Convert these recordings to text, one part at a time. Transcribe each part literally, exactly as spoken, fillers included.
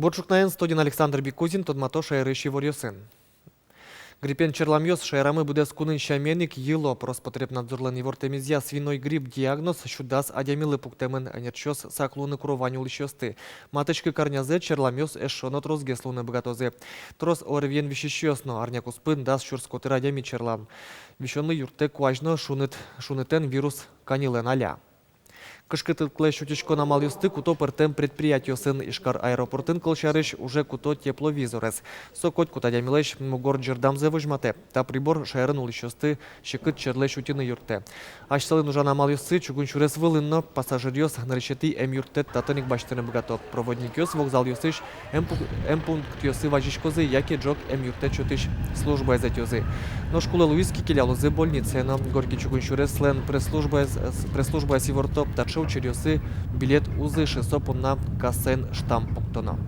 Бур ӵукнаен! Студиын Александр Бикузин. Тодмато шаерысь иворъёсын. Гриппен черламъёс шаерамы быдэс кунын сямен ик йыло. Роспотребнадзорлэн ивортэмезъя, свиной грипп диагноз сю дас адямилы пуктэмын. Ӧнерчиос сак луыны куро вань улӥсьёсты. Матысь кык арнязэ черламъёс эшшо но тросгес луыны быгатозы. Трос ОРВИен висисьёс но. Арня куспын дас сюрс котыр адями черлам. Висёнлы юрттэ куазь но шуныт, шунытэн вирус каньылэн аля. Кышкытлыклэсь утиськон амалъёсты куто пӧртэм предприятиосын. Ижкар аэропортын, кылсярысь, уже куто тепловизорез. Со котькуд адямилэсь мугор ӟырдамзэ возьматэ. Та прибор шаерын улӥсьёсты секыт черлэсь утьыны юрттэ. Асьсэлэн ужан амалъёссы чугун сюрес вылын но. Пассажиръёс нырысетӥ эмъюрттэт татын ик басьтыны быгато. Проводникъёс вокзалъёсысь эмпу-, эмпунктъёсы вазиськозы яке ӝог эмъюрттэт сётӥсь службаез ӧтёзы. Нош кулэ луиз ке, келялозы больницае но. Горький чугун сюреслэн пресс-службаез, пресс-службаез иворто: таӵе учыръёсы билет уз ышы, со понна кассаын штамп пуктоно.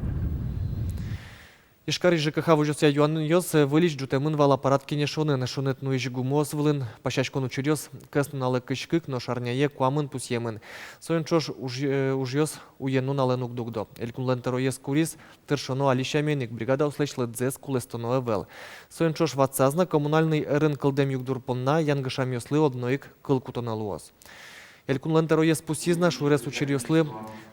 Ижкарысь ЖКХ возёсъя юанъёс выльысь ӝутэмын вал аппарат кенешонын. Шуныт нуись гумыос вылын пасяськон учыръёс кӧснуналы кызь кык, нош арняе куамын пусъемын. Соин ӵош уж-, э, ужъёс уен-нуналэн уг дугдо. Элькунлэн тӧроез куриз: тыршоно али сямен ик, бригадаослэсь лыдзэс кулэстоно ӧвӧл. Соин ӵош ватсаз на, коммунальной ӧрын кылдэм югдур понна янгышамъёслы одно ик кыл кутоно луоз. Элькунлэн тӧроез пусйиз на: шуэрес учыръёслы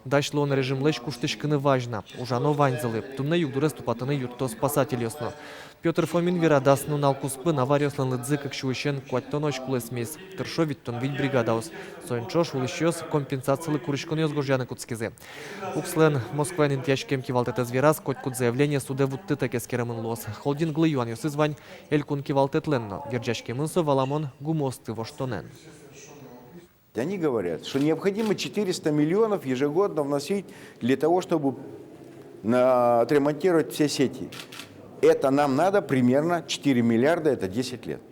дась луон режимлэсь куштӥськыны вазь на, ужано ваньзылы. Туннэ югдурез тупатыны юртто спасательёс но. Пётр Фомин вера: дас нунал куспын авариослэн лыдзы кык сюысен куатьтонозь кулэсмиз. Тыршо витьтон вить бригадаос. Соин ӵош улӥсьёс компенсацилы куриськонъёс гожъяны кутскизы. УКСлэн Москваын интыяськем кивалтэтэз вераз: котькуд заявление судэ вуттытэк эскеремын луоз. Холдинглы юанъёсыз вань элькун кивалтэтлэн но. Герӟаськемын со, валамон, гумыосты воштонэн. Они говорят, что необходимо четыреста миллионов ежегодно вносить для того, чтобы на-, отремонтировать все сети. Это нам надо примерно четыре миллиарда, это десять лет.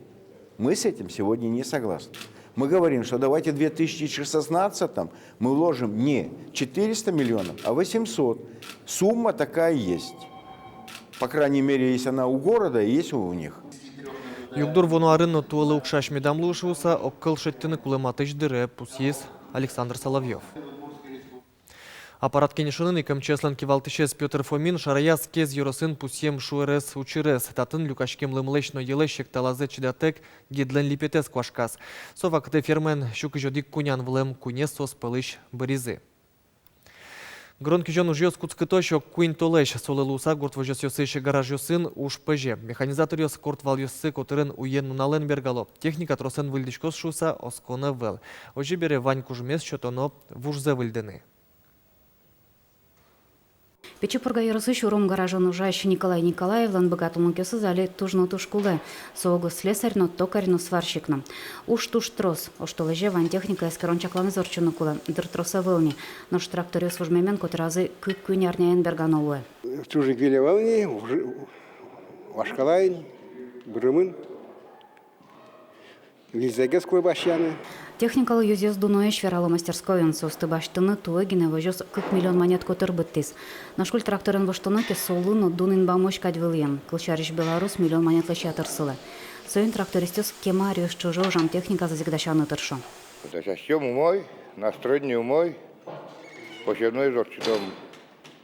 Мы с этим сегодня не согласны. Мы говорим, что давайте в две тысячи шестнадцатом мы вложим не четыреста миллионов, а восемьсот. Сумма такая есть. По крайней мере, есть она у города и есть у них. Югдур вуоно арын но туэлы укшась медам луы шуыса, огкыл шедьтыны кулэ матысь дыре, пусйиз Александр Соловьёв. Аппарат кенешонын ик МЧСлэн кивалтӥсез Пётр Фомин шараяз Кез ёросын пусъем шуэрес учырез. Татын люкаськем лымылэсь но йӧлэсь секталазэ чидатэк гидлэн липетэз куашказ. Со вакытэ фермаын сю кызь одӥг кунян вылэм, куинез соос пӧлысь быризы. Гырон-кизён ужъёс кутскытозь ог куинь толэзь. Солы луыса гурт возёсъёсысь гаражъёсын уж пӧзе. Механизаторъёс корт валъёссы котырын уен-нуналэн бергало. Техника тросэн выльдӥськоз шуыса оскон ӧвӧл. Озьы бере, вань кужмез сётоно вужзэ выльдыны. Пичи Пурга ёросысь Уром гаражын ужась Николай Николаевлэн быгатонлыкъёсыз али туж но туж кулэ. Со уг слесарь но, токарь но, сварщик но. Уж туж трос. Оштолэзе вань техника эскерон чакламез ортчыны кулэ. Дыр трос ӧвӧл ни. Нош тракторъёс вужмемен котыразы кык-куинь арняен бергано луэ. Туж ик виль ӧвӧл ни, уж-, вашкала ини, бырымын. Визьзэгес кулэ басьтыны. Техникалы ёзъёс дуноесь, верало мастерскойын. Соосты басьтыны туэ гинэ возёс кык миллион манет котыр быдтӥз. Нош куль тракторен воштоно ке, солы но дун инбамозь кадь вылӥем. Кылсярысь, белорус миллион манетлэсь ятыр сылэ. Соин трактористъёс кема аръёс ӵоже ужам техниказэс ик дасяны тыршо. Дасяськом умой, настроение умой, посевной ортчытом,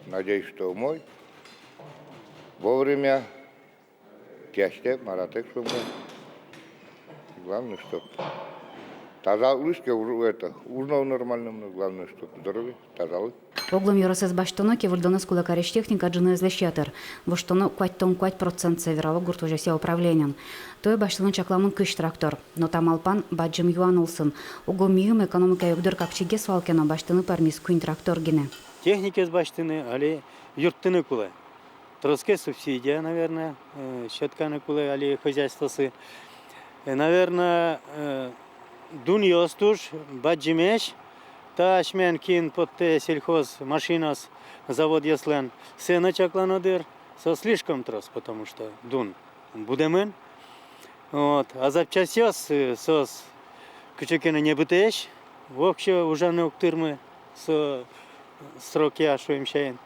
надеюсь, что умой, вовремя. Тӥяське маратэк, шуом ке. Главное, чтоб тазалык луиз ке, уж-, это, уж но нормально, но главное, чтоб здоровье, тазалык. Оглом ёросэз басьтоно ке, выльдонэз кулэ карись техника ӝыныезлэсь ятыр. Воштоно куатьтон куать процентсэ, верало гурт возёсъя управлениын. Туэ басьтыны чакламын кызь трактор. Но та малпан бадӟым юан улсын. Уго миым экономика югдур капчигес вал ке но, басьтыны пӧрмиз куинь трактор гинэ. Техникаез басьтыны али юрттыны кулэ. Тросгес субсидия, наверное, э, сётканы кулэ али хозяйствоосы. Э, наверное, э, дунъёс туж бадӟымесь. Та асьмелэн кин поттэ сельхоз машинаос заводъёслэн, сое но чаклано дыр. Со слишком трос, потому что дун будэмын. Вот. А запчастьёс, э, соос кыӵе ке но небытэсь, воксё ужаны уг тырмы со срокъя, шуом сямен.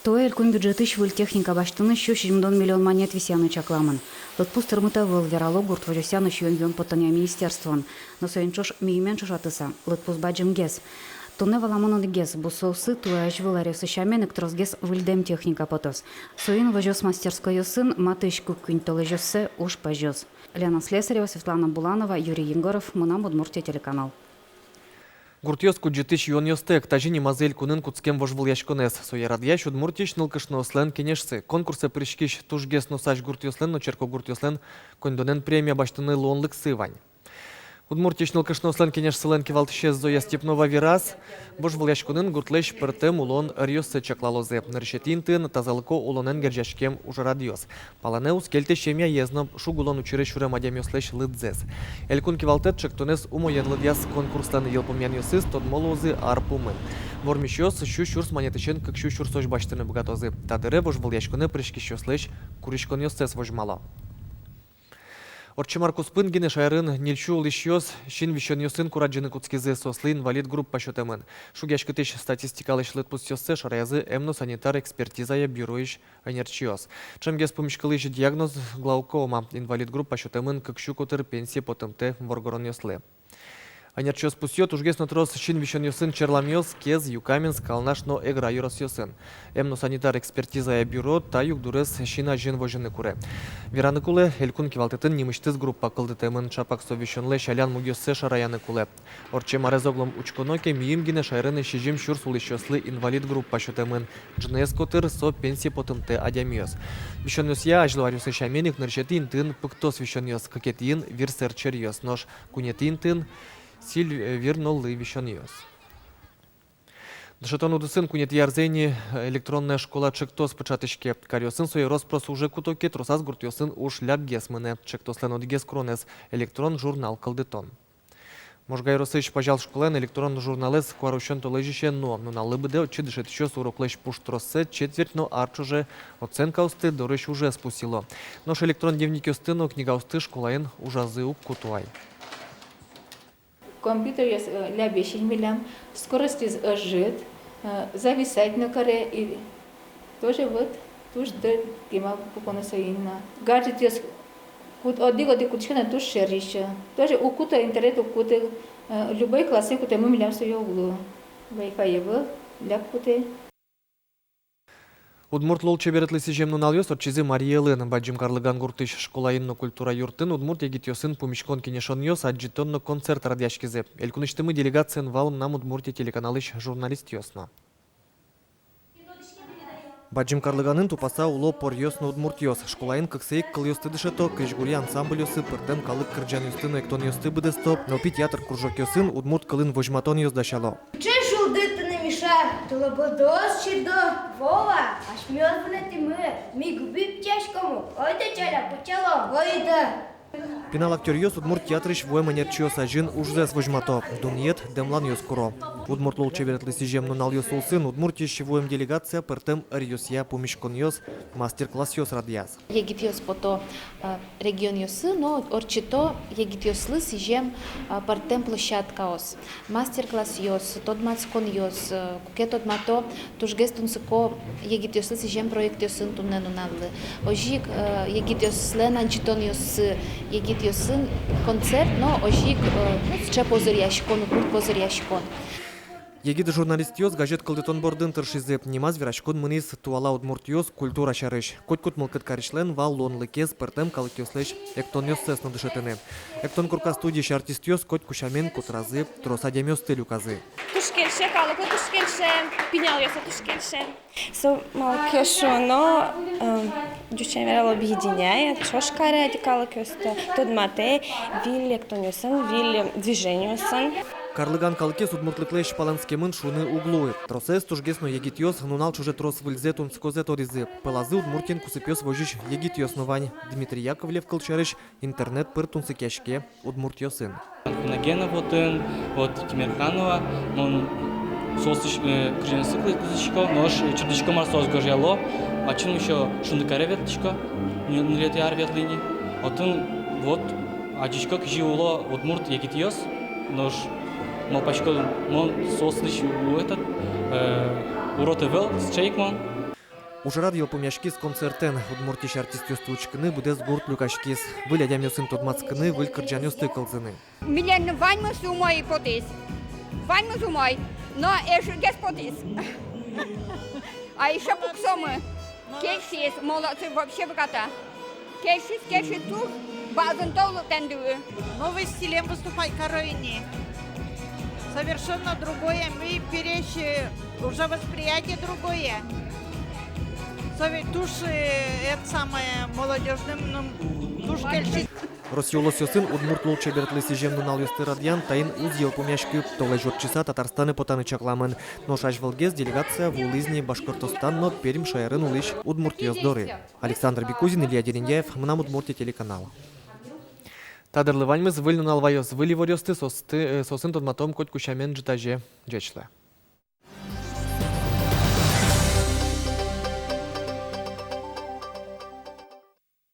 Туэ элькун бюджетысь выль техника басьтыны сю сизьымдон миллион манет висъяны чакламын. Лыдпус тырмыт ӧвӧл, верало гурт возёсъя но сиён-юон поттонъя министерствоын. Но соин ӵош миымен ӵошатыса, лыдпус бадӟымгес. Туннэ валамон одӥгез: бусыосы туэ азьвыл аръёсы сямен ик тросгес выльдэм техника потоз. Соин возёс мастерскойёсын матысь куинь толэзьёссэ уж пӧзёз. Лена Слесарева, Светлана Буланова, Юрий Егоров, «Мынам Удмуртие» телеканал. Гуртъёс кудӟытӥсь юонъёстэк — тазьы нимазы элькунын кутскем вожвылъяськонэз. Сое радъясь Удмуртиысь нылкышноослэн кенешсы. Конкурсэ пыриськись тужгес носась гуртъёслэн но черкогуртъёслэн коньдонэн премия басьтыны луонлыксы вань. Удмуртиысь нылкышноослэн кенешсылэн кивалтӥсез Зоя Степнова вераз: вожвылъяськонын гуртлэсь пӧртэм улон ӧръёссэ чаклалозы. Нырысетӥ интыын — тазалыко улонэн герӟаськем ужрадъёс. Палэнэ уз кельты семьяез но, шуг улон учыре сюрем адямиослэсь лыдзэс. Элькун кивалтэт ӵектонэз умоен лыдъяз. Конкурслэн йылпумъянъёсыз тодмо луозы ар пумын. Вормисьёс сю сюрс манетысен кык сю сюрсозь басьтыны быгатозы. Та дыре вожвылъяськонэ пыриськисьёслэсь куриськонъёссэс возьмало. Ортчем ар куспын гинэ шаерын ньыль сю улӥсьёс син висёнъёсын курадӟыны кутскизы. Соослы инвалид группа сётэмын. Шугъяськытӥсь статистикалэсь лыдпусъёссэ шараязы эмно-санитар экспертизая бюроысь ӧнерчиос. Ӵемгес пумиськылӥсь диагноз — глаукома. Инвалид группа сётэмын кык сю котыр пенсие потымтэ воргоронъёслы. Ӧнерчиос пусъё: тужгес но трос син висёнъёсын черламъёс Кез, Юкаменск, Алнаш но Эгра ёросъёсын. Эмно-санитар экспертизая бюро та югдурез син азьын возьыны куре. Вераны кулэ, элькун кивалтэтын нимысьтыз группа кылдытэмын. Ӵапак со висёнлэсь алян мугъёссэ шараяны кулэ. Ортчем арез оглом учконо ке, миым гинэ шаерын сизьым сюрс улӥсьёслы инвалид группа сётэмын. Ӝыныез котыр — со пенсие потымтэ адямиос. Висёнъёсъя азьло аръёсы сямен ик нырысетӥ интыын пыктос висёнъёс, кыкетӥын — вир сэрт сьӧръёс, нош куинетӥ интыын — сӥль, э, вир но лы висёнъёс. Дышетон удысын куинетӥ арзэ ини «Электронная школа» ӵектос пыӵатӥське. Каръёсын сое рос-прос уже куто ке, тросаз гуртъёсын уж лякгес мынэ. Ӵектослэн одӥгез куронэз — электрон журнал кылдытон. Можга ёросысь Пазял школаын электрон журналэз куарусён толэзьысен нуо. Нуналлы быдэ отчы дышетӥсьёс уроклэсь пуштроссэ, четверть но ар ӵоже оценкаосты, дорысь ужез пусйыло. Нош электрон дневникъёсты но книгаосты школаын ужазы уг куто ай. Компьютеръёс, э, лябесь ини милям, скоростез ӧжыт, э, зависать но каре, и тоже вот туж дыр кема пуконо соин но. Гаджетъёс кут-, одӥг-одӥг кутӥсько но, туж шер ещё. Тоже уг куто, интернет уг куты, э, любой классэ кутэмын милям сое уг лу. Вай-фай ӧвӧл, ляп кутэ. Удмурт лулчеберетлы сӥзем нуналъёс ортчизы Марий Элын. Бадӟым Карлыган гуртысь школаын но культура юртын удмурт егитъёсын пумиськон-кенешонъёс, адӟытон но концерт радъяськизы. Элькунысьтымы делегациын вал «Мынам Удмуртие» телеканалысь журналистъёс но. Бадӟым Карлыганын тупаса уло поръёс но удмуртъёс. Школаын кыксэ ик кылъёсты дышето, крезьгуръя ансамбльёсы, пӧртэм калык кырӟанъёсты но эктонъёсты быдэсто, нылпи театр кружокъёсын удмурт кылын возьматонъёс дасяло. Ӵыжылды тыны, Миша, тылобурдоос чирдо, Вова, асьмеос вунэтӥмы, ми губи пичаськом ук, ойдо, ӵаляк утчалом, ойдо. Пинал актёръёс удмурт театрысь вуэм ӧнерчиос азьын ужзэс возьмато, дунъет дэмланъёс куро. Удмурт лулчеберетлы сӥзем нуналъёс улсын Удмуртиысь вуэм делегация пӧртэм ӧръёсъя пумиськонъёс, мастер-классъёс радъяз. Егитъёс пото, э, регионъёсы но ортчыто егитъёслы сӥзем, э, пӧртэм площадкаос, мастер-классъёс, тодматсконъёс, э, куке тодмато тужгес тунсыко егитъёслы сӥзем проектъёсын туннэ нуналлы. Озьы ик, э, егитъёслэн адӟытонъёссы, егитъёсын концерт но озьы ик, э, ну, сыӵе позыръяськон, удмурт позыръяськон. Егит журналистъёс газет кылдытон бордын тыршизы. Нимаз вераськон мынӥз «Туала удмуртъёс культура сярысь». Котькуд мылкыд карисьлэн вал луонлыкез пӧртэм калыкъёслэсь эктонъёссэс но дышетыны. Эктон корка студиысь артистъёс котьку сямен котыразы трос адямиосты люказы. Туж кельше, калыклы туж кельше, пиналъёслы туж кельше. Со, малы ке шуоно, э, ӟуч сямен верало, объединяет, ӵош каре одӥг калыкъёсты, тодматэ выль эктонъёсын, выль движениосын. Карлыган калыкез удмуртлыклэсь палэнскемын шуыны уг луы. Тросэз, тужгес но егитъёс, нунал ӵоже трос выльзэ, тунсыкозэ тодӥзы. Пӧлазы Удмуртиын кусыпъёс возись егитъёс но вань. Дмитрий Яковлев, кылсярысь, интернет пыр тунсыкъяське удмуртъёсын. Анфиногенова отын, вот, Тимерханова, мон соослэсь, э, кырӟанъёссылы кылзӥсько, нош, э, чырдӥсько, мар соос гожъяло, ачим ещё Шундыкаре ветлӥсько, ньы-, ньылетӥ ар ветлӥ ини. Отын, вот, адӟисько, кызьы уло удмурт егитъёс, нош малпасько, мон соослэсь, у, этот, э, урод ӧвӧл, сыӵе ик мон. Ужрад йылпумъяськиз концертэн. Удмуртиысь артистъёсты учкыны быдэс гурт люкаськиз. Выль адямиосын тодматскыны, выль кырӟанъёсты кылзыны. Милемлы ваньмыз умой потӥз. Ваньмыз умой. Но эшшо гес потӥз. А ещё пуксомы. Кельшиз, молодцы, вообще быгато. Кельшиз, кельшиз, туж бадӟым тау лыктэмды. Новый стилем выступать каро ини. Совершенно другое, ми пересь, э, уже восприятие другое. Сове-, туж, э, это самое, молодёжным, ну, туж кельшиз. Россия улосъёсын удмурт лулчеберетлы сӥзем нуналъёсты радъян таин уз йылпумъяськы. Толэзь ортчыса Татарстаны потаны чакламын. Нош азьвылгес делегация вуылӥз ни Башкортостан но Пермь шаерын улӥсь удмуртъёс доры. Александр Бекузин, Илья Дерендяев, «Мынам Удмуртие» телеканал. Та дырлы ваньмыз. Выль нунал ваёз выль иворъёсты, соосты, э, соосын тодматом котьку сямен ӝытазе. Ӟеч луэ.